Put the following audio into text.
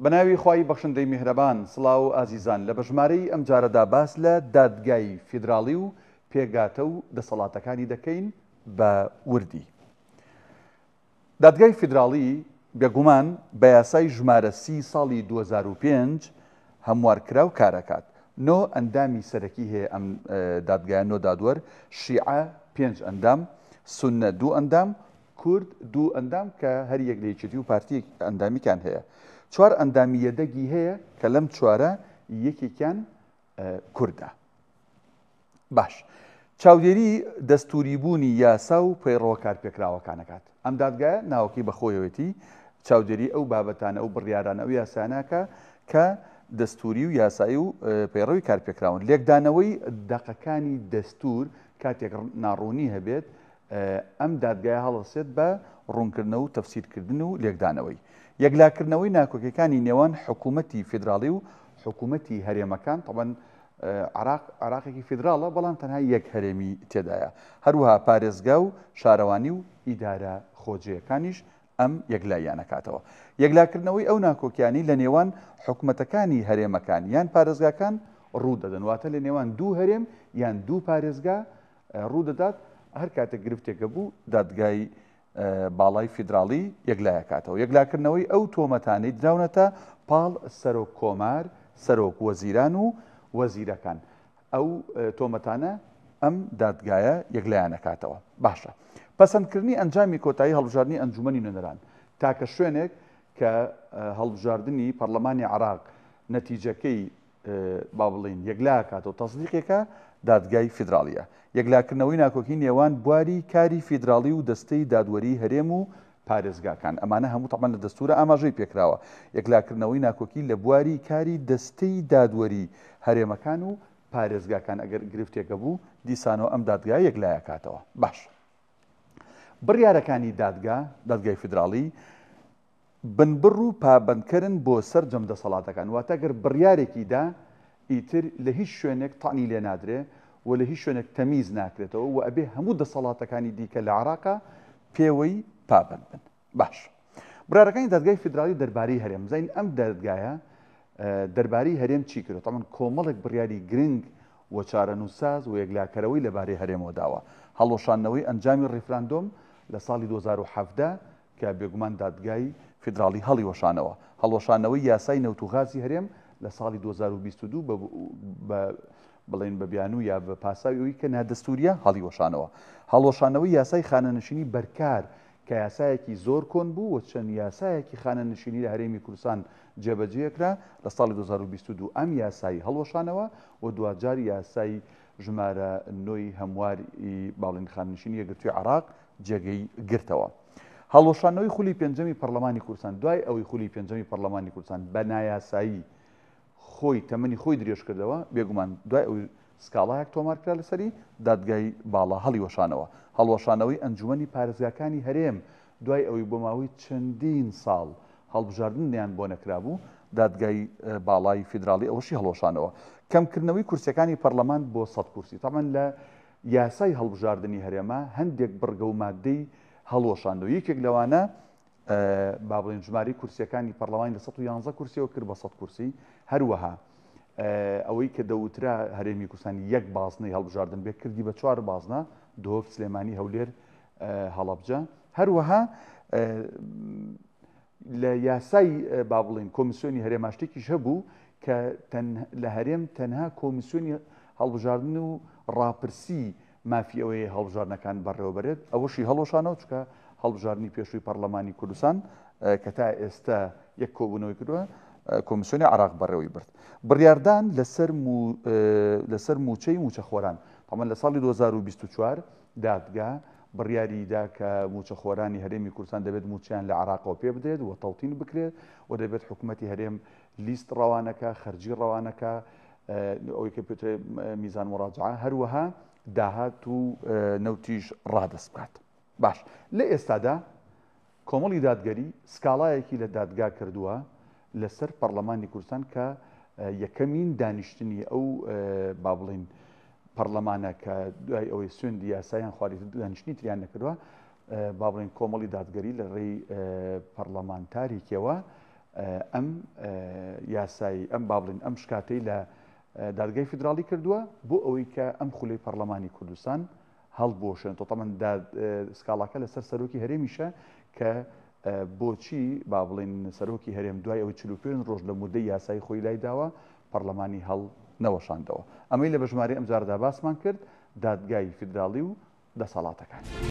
بەناوی خوای بەخشندەی میهرەبان سڵاو ئازیزان لە بەژمارەی ئەمجارەدا باس لە دادگای فیدراڵی و پێگاتە و دەسەڵاتەکانی دەکەین بە وردی. دادگای فیدراڵی بێگومان بە یاسای ژمارە سی ساڵی 2005 هەموارکراو کارەکات. نۆ ئەندامی سەرەکی هەیە ئەم دادگایە نۆ دادوەر، شیعە پێنج ئەندام، سوننە دوو ئەندام، کورد دوو ئەندام کە هەریەک لە یەکێتی و پارتی ئەندامیکان هەیە. چوار ئەندامی یەدەگی هەیە کە لەم چوارە یەکێکیان کوردە. باش چاودێری دەستوریبوونی یاسا و پەیڕەوە کارپێکراوەکان ئەکات. ئەم دادگایە ناوەکەی بەخۆیەوەتی چاودێری ئەو بابەتانە ئەو بڕیارانە ئەو یاسانەکە کە دەستوری و یاسایی و پەیڕەوی کارپێکراون. لێکدانەوەی دەقەکانی دەستور کاتێک ناڕوونی هەبێت ئەم دادگایە هەڵەسێت بە ڕوونکردنەوە و تەفسیرکردن و لێکدانەوەی. یەکلاکردنەوەی ناکۆکیەکانی نێوان حکوومەتی فیدراڵی و حکوومەتی هەرێمەکان، تەبعەن عێراق عێراقێکی فیدراڵە بەڵام تەنها یەک هەرێمی تێدایە، هەروەها پارێزگا و شارەوانی و ئیدارە خۆجێیەکانیش ئەم یەکلاییان ئەکاتەوە. یەکلاکردنەوەی ئەو ناکۆکیانەی لە نێوان حکومەتەکانی هەرێمەکان یان پارێزگاکان ڕوو دەدەن، واتە لە نێوان دوو هەرێم یان دوو پارێزگا ڕوودەدات، هەر کاتێک گرفتێک هەبوو دادگای باڵای فیدراڵی یەکلایەکاتەوە. یەکلاکردنەوەی ئەو تۆمەتانەی دراونەتە پاڵ سەرۆک کۆمار، سەرۆک وەزیران و وەزیرەکان. ئەو تۆمەتانە ئەم دادگایە یەکلایانەکاتەوە. باشە. پەسەندکردنی ئەنجامی کۆتایی هەڵبژاردنی ئەنجومەنی نوێنەران. تاکە شوێنێک کە هەڵبژاردنی پەرلەمانی عێراق نەتیجەکەی با بڵێین یەکلاکاتەوە تەسدیقێکە دادگای فیدراڵیە. یەکلاکردنەوەی ناکۆکی نێوان بواری کاری فیدراڵی و دەستەی دادوەری هەرێم و پارێزگاکان ئەمانە هەموو تەبعەن لە دەستورە ئاماژەی پێکراوە. یەکلاکردنەوەی ناکۆکی لە بواری کاری دەستەی دادوەری هەرێمەکان و پارێزگاکان ئەگەر گرفتێک هەبوو دیسانەوە ئەم دادگایە یەکلایەکاتەوە. باش بڕیارەکانی دادگا دادگای فیدراڵی بنبڕ و پابەندکەرن بۆ سەرجەم دەسەڵاتەکان، واتە گەر بڕیارێکی دا ئیتر لە هیچ شوێنێک تەعنی لێ نادرێ و لە هیچ شوێنێک تەمیز ناکرێتەوە و ئەبێ هەموو دەسەڵاتەکانی دیکە لە عێراقا پێوەی پابەند بن. باش بڕیارەکانی دادگای فیدراڵی دەربارەی هەرێم، بزانین ئەم دادگایە دەربارەی هەرێم چی کردووە؟ تەبعەن کۆمەڵێک بڕیاری گرنگ و چارەنووسساز و یەکلاکەرەوەی لەبارەی هەرێمەوە داوە، هەڵوەشاندنەوەی ئەنجامی ڕیفراندۆم لە ساڵی 2017 کە بێگومان دادگای فیدراڵی هەڵیوەشانەوە. هەڵوەشانەوەی یاسای نەوت و غازی هەرێم لە ساڵی 2022 بە بە بڵێین بە بیانوو یا بە پاساوی ئەوی کە نادەستووریە هەڵیوەشانەوە. هەڵوەشانەوەی یاسای خانەنشینی بەرکار کە یاسایەکی زۆر کۆن بوو و چەند یاسایەکی خانەنشینی لە هەرێمی کوردستان جێبەجێکرا لە ساڵی 2022 ئەم یاسایی هەڵوەشانەوە و دواجار یاسای ژمارە نۆی هەموار ی باڵین خانەنشینی یەکگرتووی عێراق جێگەی گرتەوە. هەڵوەشاندنەوەی خولی پێنجەمی پەڕلەمانی کوردستان دوای ئەوەی خولی پێنجەمی پەڕلەمانی کوردستان بە نایاسایی خۆی تەمەنی خۆی درێژکردەوە، بێگومان دوای ئەوەی سکاڵایەک تۆمارکرا لەسەری، دادگای باڵا هەڵیوەشانەوە. هەڵوەشانەوەی ئەنجومەنی پارێزگاکانی هەرێم دوای ئەوەی بۆ ماوەی چەندین ساڵ هەڵبژاردنیان بۆ نەکرابوو، دادگای باڵای فیدراڵی ئەوەشی هەڵوەشانەوە. کەمکردنەوەی کورسیەکانی پەڕلەمان بۆ 100 کورسی. تەبعەن لە یاسای هەڵبژاردنی هەرێمە هەندێک بڕگە و ماددەی هەڵوەشاندەوە، یەکێک لەوانە با بڵێن ژمارەی کورسیەکانی پەرلەمانی لە 111 کورسیەوە کرد بە 100 کورسی، هەروەها ئەوەی کە دەوترا هەرێمی کوردستان یەک بازنەی هەڵبژاردن بێ کردی بە چوار بازنە، دهۆک، سلێمانی، هەولێر، هەڵەبجە. هەروەها لە یاسای با بڵێین کۆمیسیۆنی هەرێما شتێکیش هەبوو کە لە هەرێم تەنها کۆمیسیۆنی هەڵبژاردن و ڕاپرسی مافی ئەوەیە هەڵبژاردنەکان بەڕێوەبەرێت، ئەوەشی هەڵوەشانەوە چونکە هەڵبژاردنی پێشووی پەرلەمانی کوردستان کە تا ئێستا یەک کۆبوونەوەی کردووە کۆمیسیۆنی عراق بەڕێوەی برد. بڕیاردان لەسەر لەسەر مووچەی مووچەخۆران تەبعەن لە ساڵی 2024 دادگا بڕیاری دا کە مووچەخۆرانی هەرێمی کوردستان دەبێت مووچەیان لە عێراقەوە پێ بدرێت و تەوتین بکرێت و دەبێت حکوومەتی هەرێم لیست ڕەوانەکە، خەرجی ڕەوانەکە، ئەوەی کە پێترێ میزان مراجعە، هەروەها داهات و نەوتیش ڕادەست بکات. باش لە ئێستادا کۆمەڵی دادگەری سکاڵایەکی لە دادگا کردووە لەسەر پەڕلەمانی کوردستان کە یەکەمین دانیشتنی ئەو با بڵێین پەڕلەمانە کە دوای ئەوەی سوێندی یاسایان خوارد دانیشتنی تریان نەکردووە با بڵێن کۆمەڵی دادگەری لە ڕێی پەڕلەمانتارێکیەوە. ئەم یاسایی ئەم با بڵین ئەم شکاتەی لە دادگای فیدراڵی کردووە بۆ ئەوەی کە ئەم خولەی پەرلەمانی کوردستان هەڵبوەشێنێتەوە تەمەن سکاڵاکە لەسەر سەرۆکی هەرێمیشە کە بۆچی با بڵین سەرۆکی هەرێم دوای ئەوەی 45 ڕۆژ لە مودەی یاسایی خۆی لای داوە پەرلەمانی هەڵ نەوەشاندەوە. ئەمەی لە بەژماری ئەمجارەدا باسمان کرد دادگای فیدراڵی و دەسەڵاتەکانی.